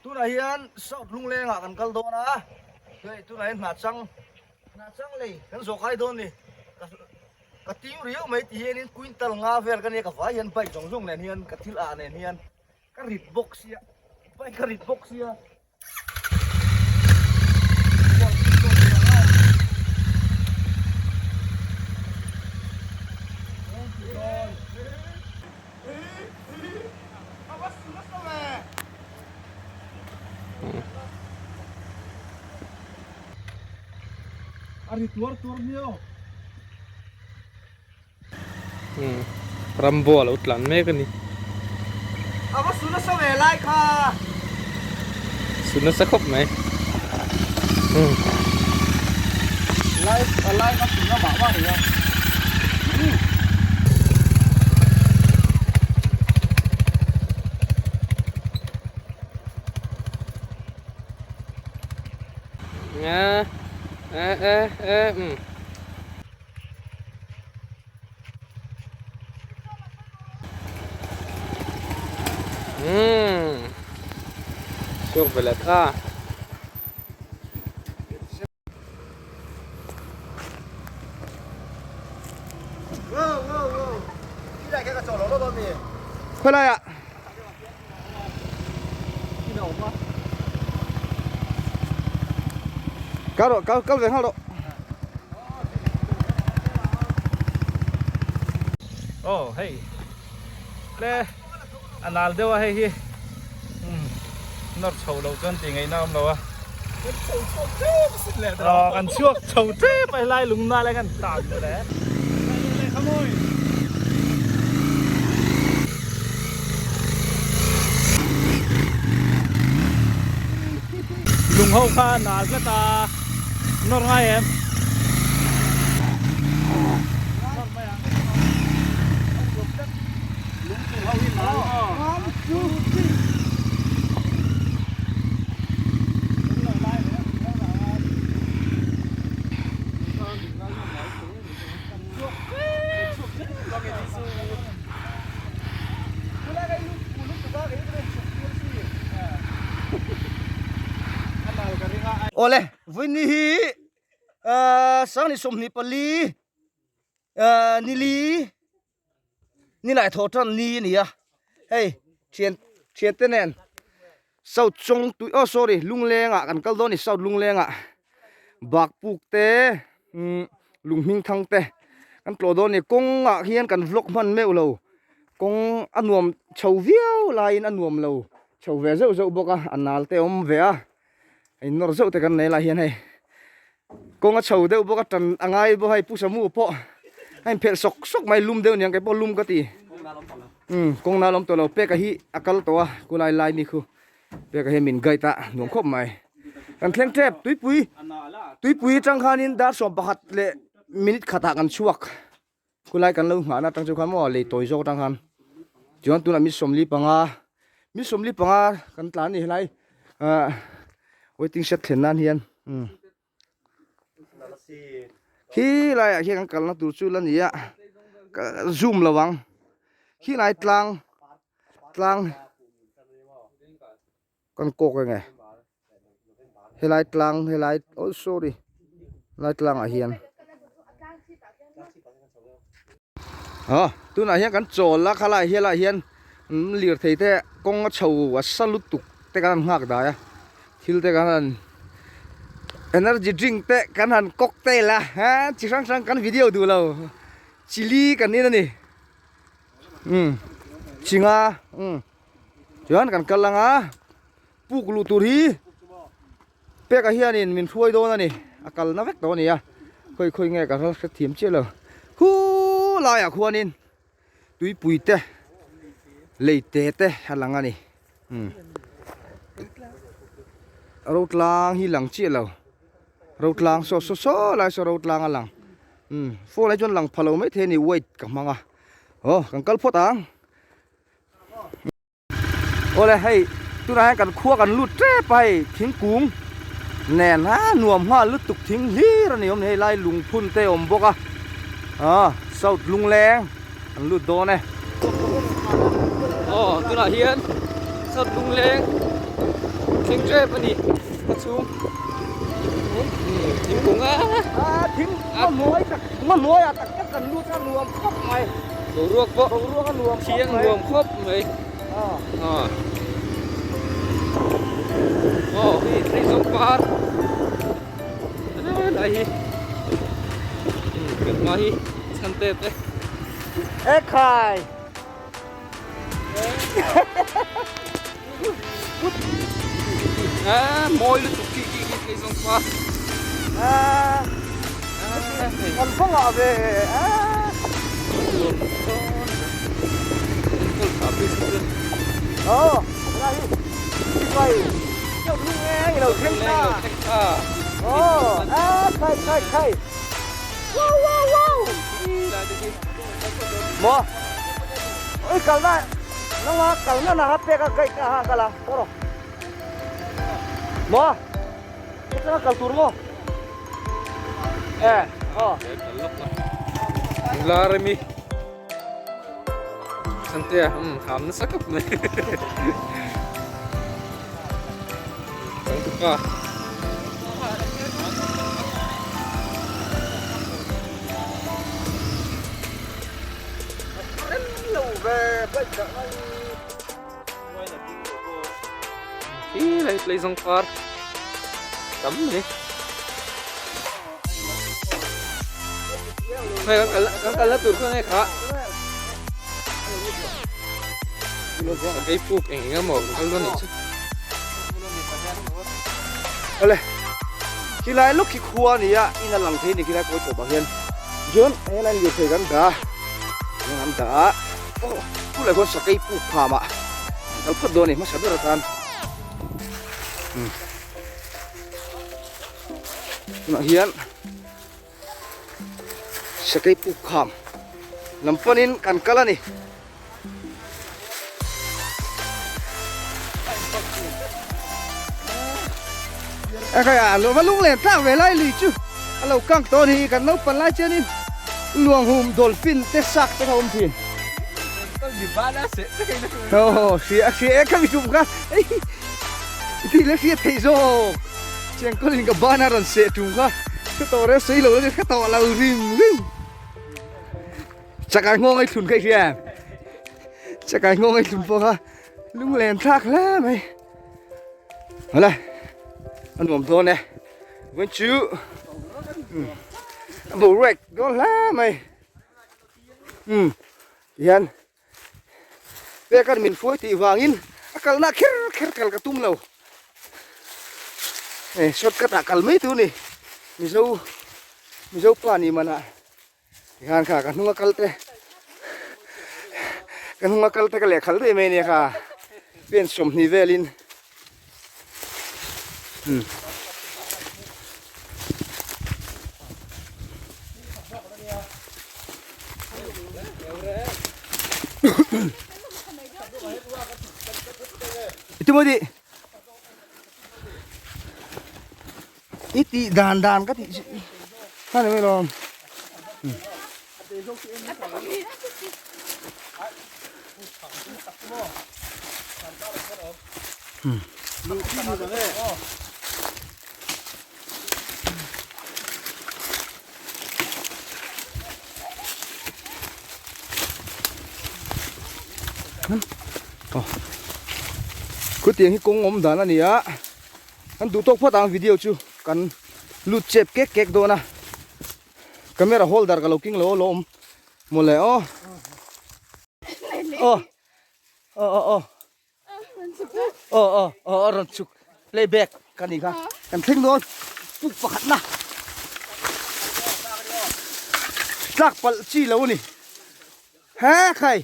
Tunah hian South Lunglengah kan kal dawn a, hei tunah hian hnahchang hnahchang lei kan zawh kai dawn ni. Ka ka ting riau mai ti hianin quintal nga vel ka nia ka vai hian bike zawng zawng nen hian ka thil ah nen hian ka rit bawk sia bike ka rit bawk sia. A ri tuar tuar miau. Rambo a lo tlan mek a ni. A va su nasa ve lai kha. Su nasa khawp mai. Lai a lai kha su na mah mah ni a. Nga e e e um. Umm chhuak ve leh ta. Khawilai ah. Kal rawh kal kal ve nghal rawh. Aw hei le a nal deuh a hei hi nawr chho loh chuan tih ngaihna awm lo a aw kan chhuak chho tep a helai lung nal a kan tan mawle. Lung ho kha a nal tlat a, nawr ngai em? Nawr mai ang. Awle vawiin hi ahh sangni 24 ahh nili nilai thawh tan ni a ni a hei thian thian te nen south chawng tui aw sorry lungleng ah kan kal dawn a ni south lungleng ah bak puk te umm lung hming thang te kan tlawh dawn a ni kawng ah hian kan vlog hman meuh lo kawng a nuam chho viau laiin a nuam lo chho ve zeuh zeuh bawk a a nal te a awm ve a in nawr zeuh te kan nei lai hian hei kawng a chho deuh bawk a tan a ngai bawk a hei pu samu pawh a inphelh sawk sawk mai lum deuh aniang kei pawh lum ka ti umm kawng nal awm tawh lo peka hi a kal tawh a khulai lai mi khu peka hi min guide a nuam khawp mai kan thleng tep tuipui tuipui atang khanin dar 11 leh minute khatah kan chhuak Khulai kan lo nghahna atang chu khan maw lei tawi zawk atang khan chuan tunah mi 45 mi 45 kan tlan a ni helai ah waiting shed thlen nan hian umm khi laiah khian kan kalna tur chu la ni a ka zoom lo ang khi lai tlang tlang kan kawk enge helai tlang helai oh sorry helai tlangah hian ah tunah hian kan chawl a khalai helaiah hian lirthei te kawng a chho a sa lutuk te kan han nghak dai a thil te kan han energy drink te kan han cocktail a ha chi hrang hrang kan video duh lo chilli kan in a ni umm chinga umm. Chuan kan kal ang a, puk luh tur hi peka hianin min hruai dawn a ni, a kalna vek tawh a ni a, khawi khawi nge ka hre thiam chiah lo, khu laiah khuanin tuipui te lei te te a lang a ni, umm rotlang hi lang chiah lo, rotlang saw saw saw lai saw rotlang a lang, umm phone ah hi chuan lang pha lo maithei a ni weight ka hmang a, aw kan kal phawt ang. Awle hei tunah hian kan khua kan lut tep a hei thingkung nen a nuam nghal lutuk thing hlir a ni awm ni hei lai lungphun te a awm bawk a ah south lungleng an lut dawn e. Aw tunah hian south lungleng. Thleng tep a ni ka chhung thingkung a thing hnuai tak hnuai ah tak tak kan lut a nuam khawp mai boruak pawh boruak a nuam thiang nuam khawp mai aw hei tleizawng par lai hi kan hma hi chhan tep e ekhai À, mawi lutuk khi khi khi phei zawng pa. À, kan kawngah ve a. Ờ, đây, quay. Chậu lung nghe, đầu khen ta. Ờ, à, khai khai khai. Wow wow wow. Maw? Oi kalna nanga kalna na ha pek a gaih ka ha kal a tawh rawh. Maw? Hetianga kal tur maw? E aw. La remi. Santea um ham nasa khawp mai. Changtupa. Khi lai plei zawng par tam mai. Hei kan kal kan kalna tur kha nge kha. Sakei puk eng eng emaw kan kal dawn nih chu. Awle khilai lawk khi khua a ni a in a lang thei a ni khilai kawi tawpah hian chuan helai lirthei kan dah a eng an dah a aw chulai khuan sakei puk phamah an kal phawt dawn a ni hmasa ber atan umm tunah hian. Sakei puk kham lam panin kan kal a ni. A khai a lo va lung len tlak ve lai lui chu a lo kang tawh a ni kan naupang lai chuanin luang hum dolphin te shark te kha awm thin. Aw hria hria e khami tum kha ei i tih leh hriat theih zawk. Chengkawlin ka ban a rawn seh tum kha ka tawh reuh sawi lo la ka tawh lo rim rim. Chakai nghawng ei thlun kha i hria em? Chakai nghawng ei thlun pawh kha lunglen thlak hle mai. Hala a nuam dawn e. Vawiin chu a boruak dawn hle mai. Umm tihian Peka'n min hruai tih vangin a kalna kher kher kal ka tum lo. Hei shortcut ah kal mai tur ni. Mizo Mizo pa ni manah tikhan kha ka hnunga kal te ka hnunga kal te ka lehkhal daih mai ania kha pen 20 velin umm. Tumodi i tih dan dan ka tih kha ni mai lawm. Khutiang hi kawng awm dan a ni a kan duh tawk phawt ang video chu kan lut chep kek kek dawn a camera holder ka lo king lo alawm mawle aw aw aw aw aw aw aw aw a rawn chhuk playback ka nih kha kan thleng dawn puk pakhat na tlak palh chi lo a ni he khai.